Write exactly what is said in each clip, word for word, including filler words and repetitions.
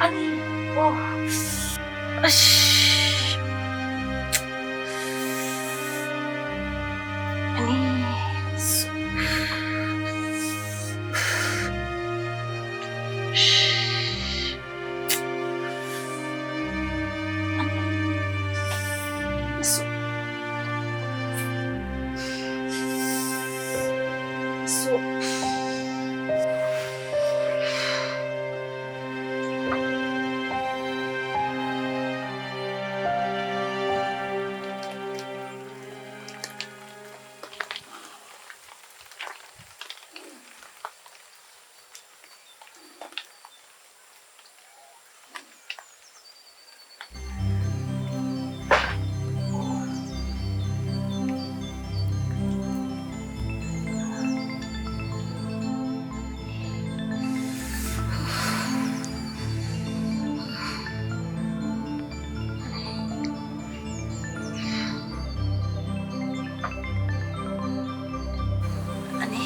Ani. Oh. Ash. Ani. Ani.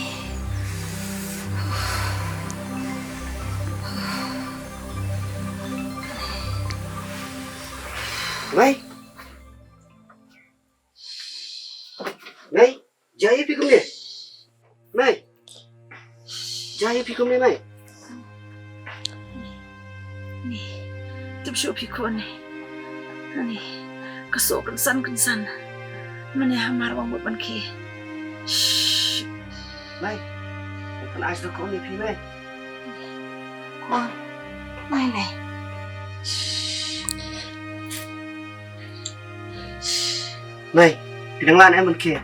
Mei. Mei. Jia ïa phi kumne. Mei. Jia ïa phi kumne, Mei. Ni, tip shuh phi khun ni. Ni, ka suk kynsan kynsan. Mane hamar wan mut ban khie. Shh. Mei. Kan ais da khun ni phi, Mei. Khun. Mei, Mei. Shh. Mei, phi dang lah ne em ban khie?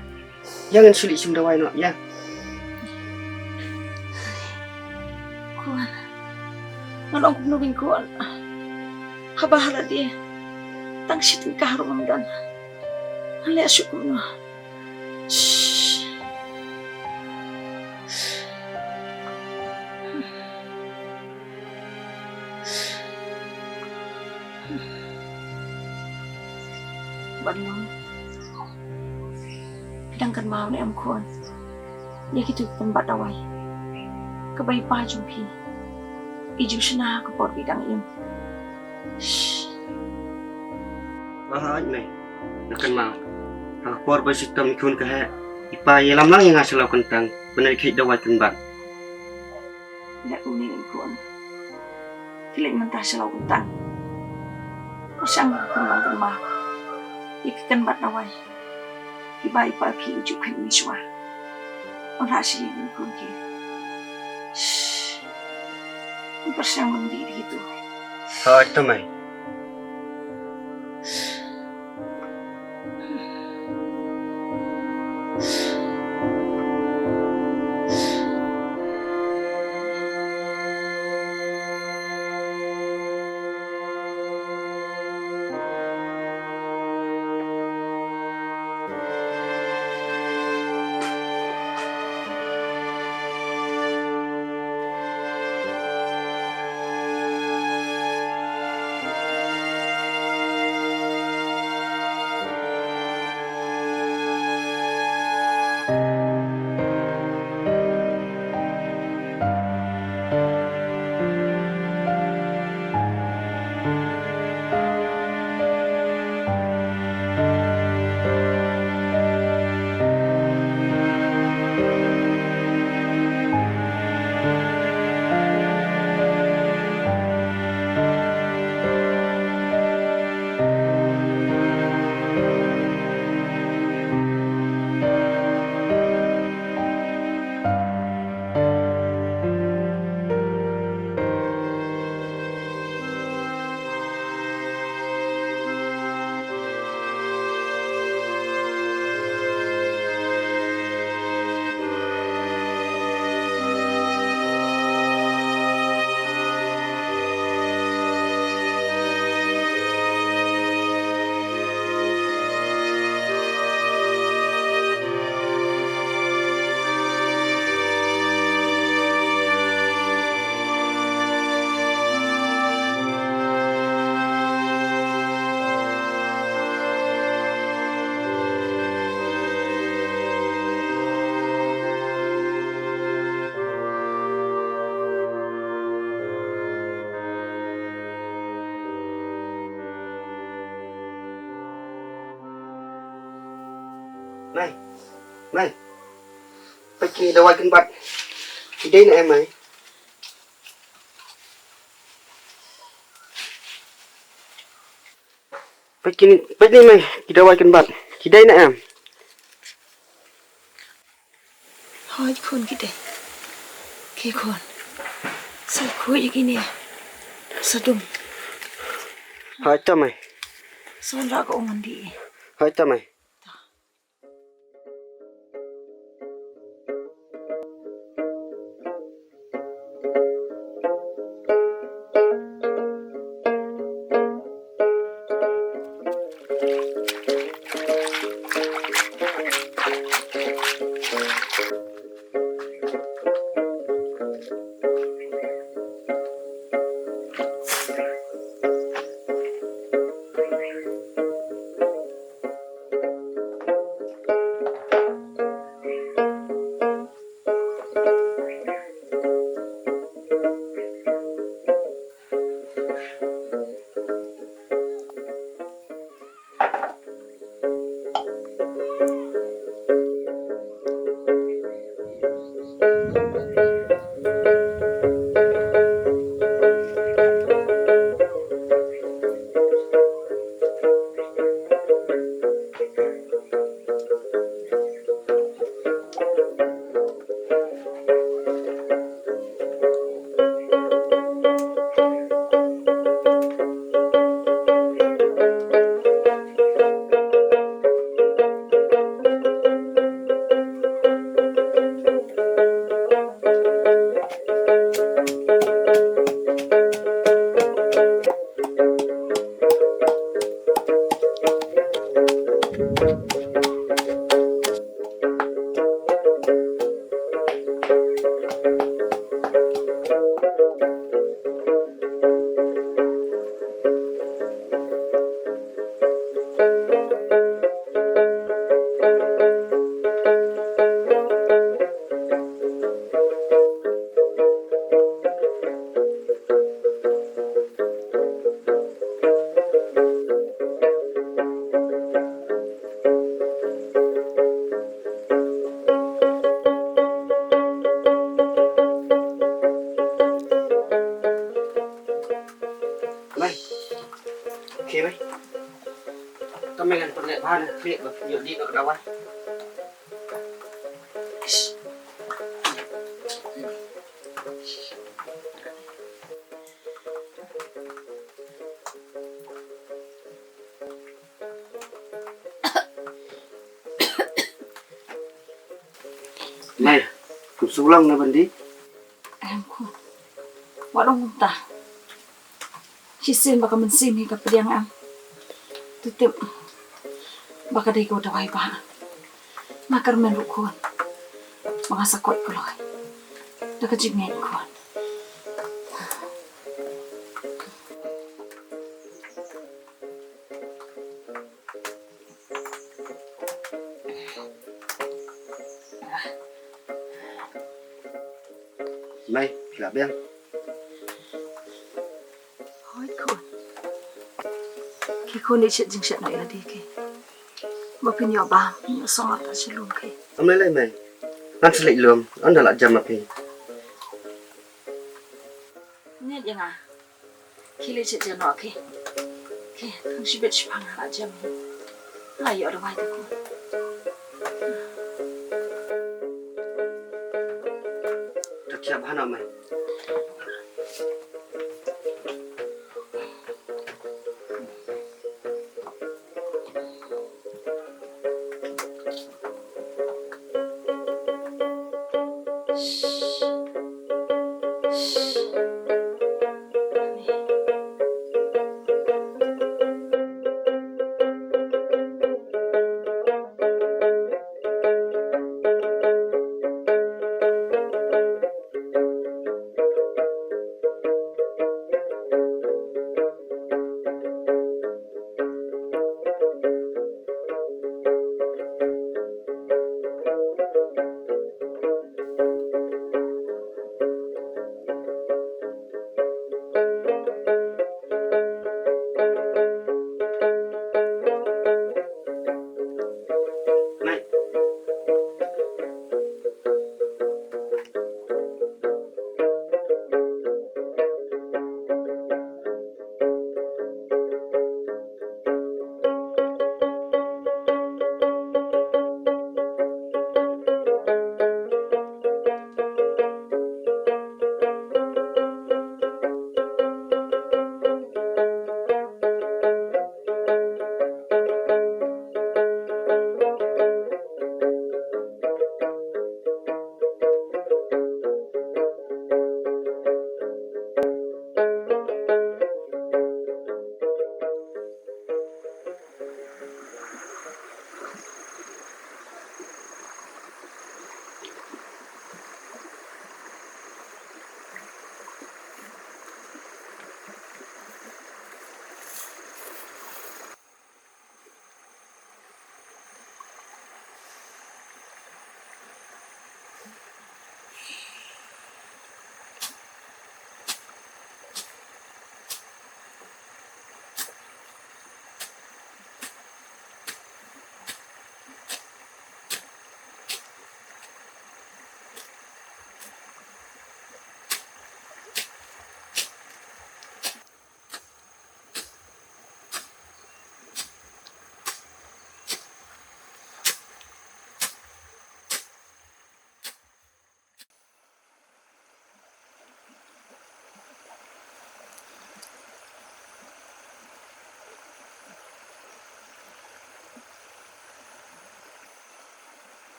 Ïa ngan shu leit shim dawai noh ïa. Khun. Ngan ong kumno kein khun. Haba ha lade tang shi tyngka ruh ngam don. Ngan leh shuh kumno. Shh. Ban long. Phi dang kynmaw ne em khun ïa kito ki kynbat dawai kaba i pa jong phi i ju shna ha ka por ba i dang im? Shh. Ba hooid Mei, nga kynmaw. Ha ka por ba shitom i khun ka heh, i pa i ïalam lang ïa nga sha lawkyntang ban leit khie dawai kynbat. Leh kumne i khun. Phi leit mynta sha lawkyntang. Pyrshang ban kynmaw kynmaw ïa ki kynbat dawai kiba i pa phi i ju kheiñ mynshuwa. Wanrah sha ïing i khun ki. Shh. Pyrshang ban dih da kito. Hooid to Mei. Mei, peit ki dawai kynbat. Ki dei na em, mei? Peit kine, peit ne mei, ki dawai kynbat. Ki dei na em? Hooid khun, ki dei. Ki khun. Sa khuid ïa kine. Sa dum. Hooid to mei. Sa wanrah ka um ngan dih. Hooid to mei. Mei. Okay, mei. Tang mei ngan pynleh bha na klieh ba pynïoh dih noh ka dawai. Mei, kum shu long na ban dih? Em khun. Wat ong kumta. Shisien ba ka mynsiem hi ka pdiang em. To tip ba ka dei ka dawai ba nga kyrmen ruh khun ba nga sa koit kloi da ka jingngeit khun. Mei, phi lah biang? Hooid khun. Ki khun ïa shet jingshet noh ïa lade ki. Ba phin ïoh bam, ïoh song artat sha lum ki. Ym lei lei mei. Ngan sa leit lum, ynda lah jem ma phi. Ngi ïa nga. Ki leit shet jem noh ki. Ki, tang shibit shiphang nga lah jem. Nga ïoh dawai te khun. To thiah bha noh mei.